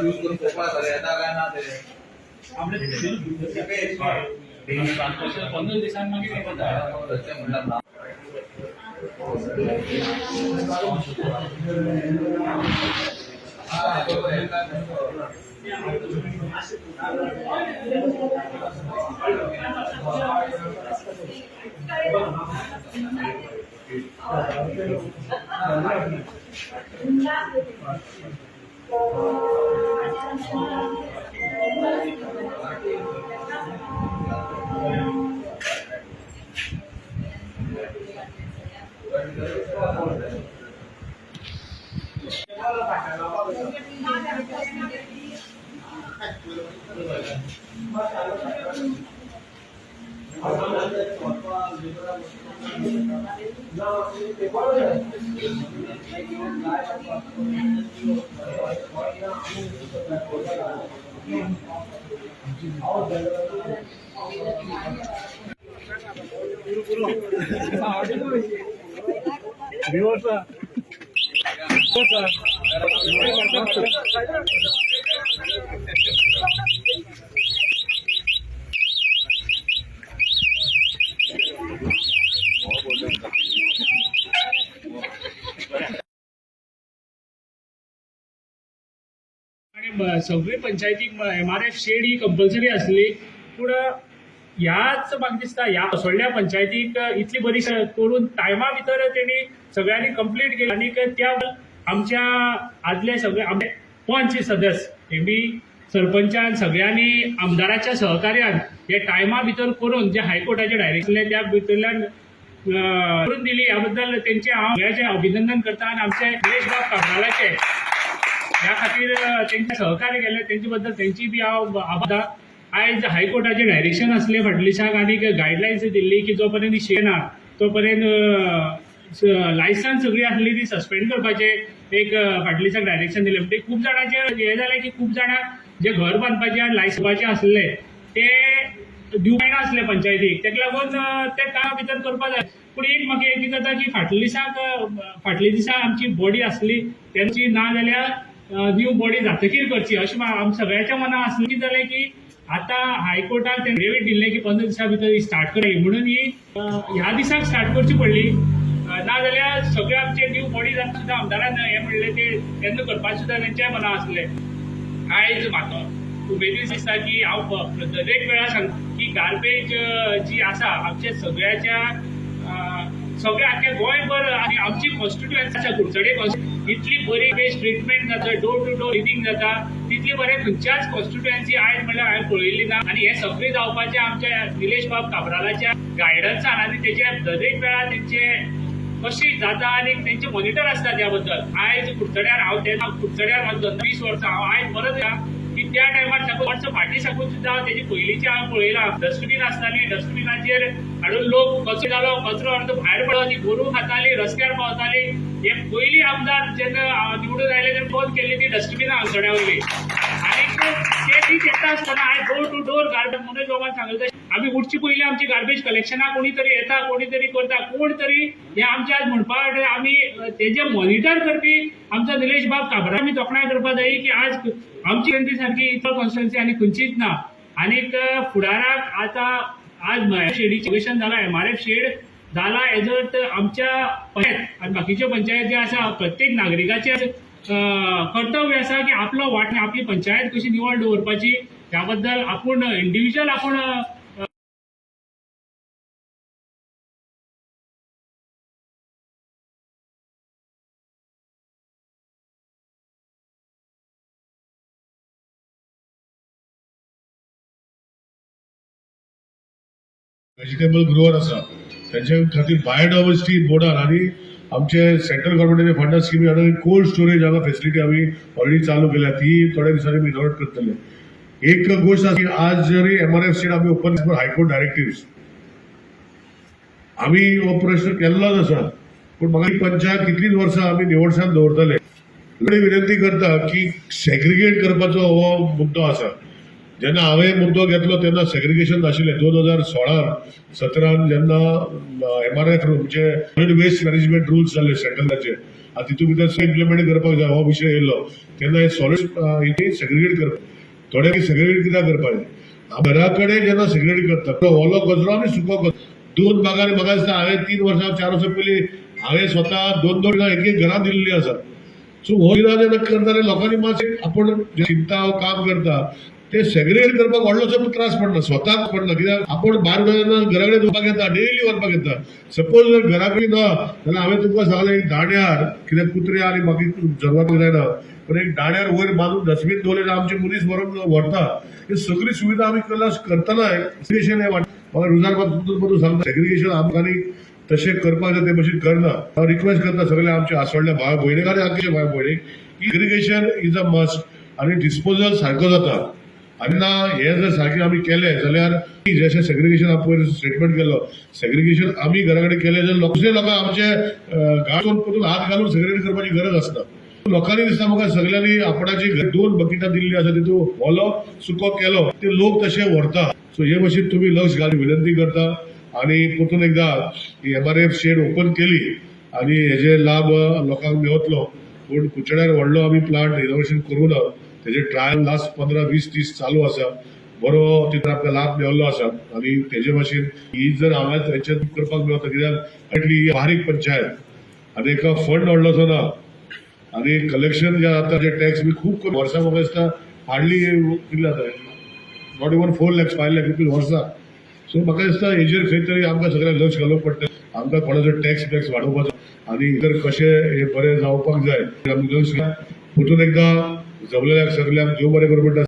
Use करून पळोवपाक जाता येता काय ना ते. 15 दिसांनी मागीर हे जाता. रस्ते म्हणल्यार ना. हा, बरोबर आहे. आणि सगळी पंचायतीक एमआरएफ शेड ही कंपल्सरी आसली. पूण ह्याच म्हाका दिसता ह्या कसोडल्या पंचायतीक इतली बरी करून टायमा भितर तेणी सगळ्यांनी कंप्लीट केली. आनी त्या आमच्या आदले सगळे आमचे पंच सदस्य हे बी सरपंचान सगळ्यांनी आमदाराच्या सहकार्यान हे टायमा भितर करून जे हायकोर्टाचे डायरेक्शन त्या भितरल्यान करून दिली. ह्या बद्दल तेंचे हांव सगळ्याचें अभिनंदन करता. आनी आमचे निलेश बाब काब्रालाचे ह्या खातीर तेंचे सहकार्य केलें तेंचे बद्दल तेंची बी हांव आभार. आयज हायकोर्टाचें डायरेक्शन आसलें फाटल्या दिसाक आनी गायडलायन्स दिल्ली की जो पर्यंत शेड ना तो पर्यंत लायसन्स सगळी आसली ती सस्पेंड करपाचें एक फाटल्या दिसाक डायरेक्शन दिलें. म्हणजे खूब जाणांचें हें जालें की खूब जाणां जे घर बांदपाचें आनी लायसन्स दिवपाचें आसले ते दिवंक मेळना आसले पंचायतीक. तेका लागून ते टायमा भितर करपा जाय. पूण एक म्हाका एक जाता की फाटल्या दिसा आमची बॉडी आसली तेंची ना जाल्यार न्यू बॉडी जातकीर करची अशें आम सगळ्याच्या मनां आसलें. कितें जालें की आतां हायकोर्टान एफिडेवीट दिल्लें की 15 दिसां भितर स्टार्ट करया म्हणून ही ह्या दिसाक स्टार्ट करची पडली. ना जाल्यार सगळे आमचे न्यू बॉडी जाता सुद्दां आमदारान हें म्हणलें ते तेन्ना करपाक सुद्दां तेंच्याय मनां आसलें. आयज म्हाका उमेदीन दिसता की हांव दरेक वेळार सांगता की गार्बेज जी आसा आमच्या सगळ्याच्या सगळ्या आख्या गोंयभर आनी आमची कॉन्स्टिट्युएन्सी आसा कुडचडे इतली बरी बेस्ट ट्रिटमेंट जाता, डोर टू डोर लिव्हिंग जाता, तितली बरें खंयच्याच कॉन्स्टिट्युएन्सी आयज म्हणल्यार हांवें पळयल्ली ना. आनी हें सगळें जावपाचें आमच्या निलेश बाब काब्रालाच्या गायडन्सान आनी तेजे दरेक वेळार तेंचे कशी जाता आनी तेंचे मॉनिटर आसता त्या बद्दल. आयज कुडचड्यार हांव तेन्ना कुडचड्यार म्हाका 20 वर्सां हांव आयज परत की त्या टायमार साकून वर्सां फाटीं साकून सुद्दां तेजी पयलींची हांवें पळयलां. डस्टबीन आसताली, डस्टबिनाचेर हाडून लोक कचरो जालो, कचरो हाडून भायर पडलो, ती गोरू खाताली, रस्त्यार पावताली. हे पयलीं आमदार जेन्ना निवडून आयले तेन्ना बंद केल्ली ती डस्टबिनां आमसड्या वयली. आनी ते दीस येता आसतना आयज डोर टू डोर गार्बेज मनोज बाबान सांगलें आमी उठचे पयलीं आमची गार्बेज कलेक्शनाक कोणी तरी येता, कोणी तरी करता, कोण तरी हे आमच्या आज म्हणपा आमी तेजे मॉनिटर करपी आमचो निलेश बाब काब्राल. आमी तोखणाय करपा जाय की आज आमची कॉन्स्टिट्युएन्सी सारकी इतलो कॉन्स्टिट्युएन्सी आनी खंयचीच ना. आनीक फुडाराक आतां आज शेडीचें इनॉग्रेशन जाला, एमआरएफ शेड जाला एज अ आमच्या पंचायत आनी बाकीच्यो पंचायत जे आसा प्रत्येक नागरिकाचें कर्तव्य आसा की आपलो वांटो आपली पंचायत कशी निवळ दवरपाची त्या बद्दल आपूण इंडिव्हिज्युअल आपूण व्हेजिटेबल ग्रोवर आसा तेंच्या खातीर बायोडायवर्सिटी बोर्डान आनी आमचे सेंट्रल गव्हर्मेंटाचे फंडा स्किमी आनी कोल्ड स्टोरेज हांगा फेसिलिटी आमी ऑलरेडी चालू केल्या, ती थोड्या दिसांनी आमी इनॉग्रेट करतले. एक गोश्ट आसा की आज जरी एमआरएफ सीड आमी ओपन हायकोर्ट डायरेक्टिव्स आमी हो प्रश्न केल्लोच आसा, पूण म्हाका ही पंचायत कितलींच वर्सां आमी निवळसाण दवरतले. विनंती करता की सेग्रिगेट करपाचो हो मुद्दो आसा. जेन्ना हांवें मुद्दो घेतलो तेन्ना सेग्रिगेशन नाशिल्लें. 2016-17 जेन्ना एमआरएफ म्हणजे सॉलिड वेस्ट मॅनेजमेंट रुल्स जाल्ले सेंट्रलाचे आनी तितून भितर इम्प्लिमेंट करपाक जाय हो विशय येयलो तेन्ना हे सॉलिड सेग्रिगेट करप थोडे सेग्रिगेट कित्याक करपाक, घरा कडेन जेन्ना सेग्रिगेट करता तो ओलो कचरो आनी सुको कचरो दोन भागांनी. म्हाका दिसता हांवें 3 वर्सां 4 वर्सां पयलीं हांवें स्वता 2-2 एक एक घरां दिल्ली आसा. सो हो जेन्ना करता लोकांनी मातशें आपूण चिंता काम करता ते सेग्रिगेट करपाक व्हडलोसो त्रास पडना, स्वताक पडना, कित्याक आपूण भायर वयतना घरा कडेन वचपाक येता, डेली व्हरपाक येता. सपोज जर घरा कडेन ना जाल्यार हांवें तुमकां सांगलें, एक दांड्यार, कित्याक कुत्रे आनी बाकी जनावरां जायना, पूण एक दांड्यार वयर बांदून डस्टबीन दवरलें जाल्यार आमचे मनीस व्हरून व्हरता. ही सगळी सुविधा आमी करतना सेग्रिगेशन हें म्हाका रुजार परतून सांगता, सेग्रिगेशन आमकां तशें करपाक जाय ते भशेन करना. हांव रिक्वेस्ट करता सगळ्या आमच्या आसोडल्या भाव भयणीक आनी आमच्या भाव भयणीक, सेग्रिगेशन is a must आनी डिस्पोजल सारको जाता. आनी ना हें जर सारकें आमी केलें जाल्यार जशें सेग्रिगेशन पयर स्टेटमेंट केलो, सेग्रिगेशन आमी घरा कडेन केलें जाल्यार दुसरे लोकांक आमचे गाडून परतून हात घालून सेग्रिगेट करपाची गरज आसना. लोकांनी दिसता म्हाका सगळ्यांनी आपणाची 2 बकिटां दिल्ली आसा तितूंत ओलो सुको केलो ते लोक तशे व्हरता. सो हे भशेन तुमी लक्ष घालून विनंती करता आनी परतून एकदा ही एमआरएफ शेड ओपन केली आनी हेजे लाभ लोकांक मेवतलो. पूण कुंचड्यार व्हडलो आमी प्लांट इनोवेशन करूं ना, तेजे ट्रायल लास्ट 15-20 दीस चालू आसा, बरो तितून आपका लाभ मेवल्लो आसा आनी तेजे भाशेन ही जर हांगा तेंच्यान करपाक मेवता, कित्याक इतली बारीक पंचायत आनी एका फंड व्हडलोसो ना आनी कलेक्शन जे जाता जे टॅक्स बी खूब कमी वर्सां म्हाका दिसता हार्डली कितले जाता, not even 4 lakhs 5 lakh rupees वर्साक. सो म्हाका दिसता हेजेर खंय तरी आमकां सगळ्यांक लक्ष घालूंक पडटलें, आमकां कोणाचो टॅक्स टॅक्स वाडोवपाचो आनी जर कशें हें बरें जावपाक जाय आमी लक्ष. परतून एकदां जमलेल्याक सगल्यांक देव बरें करूं म्हणटा.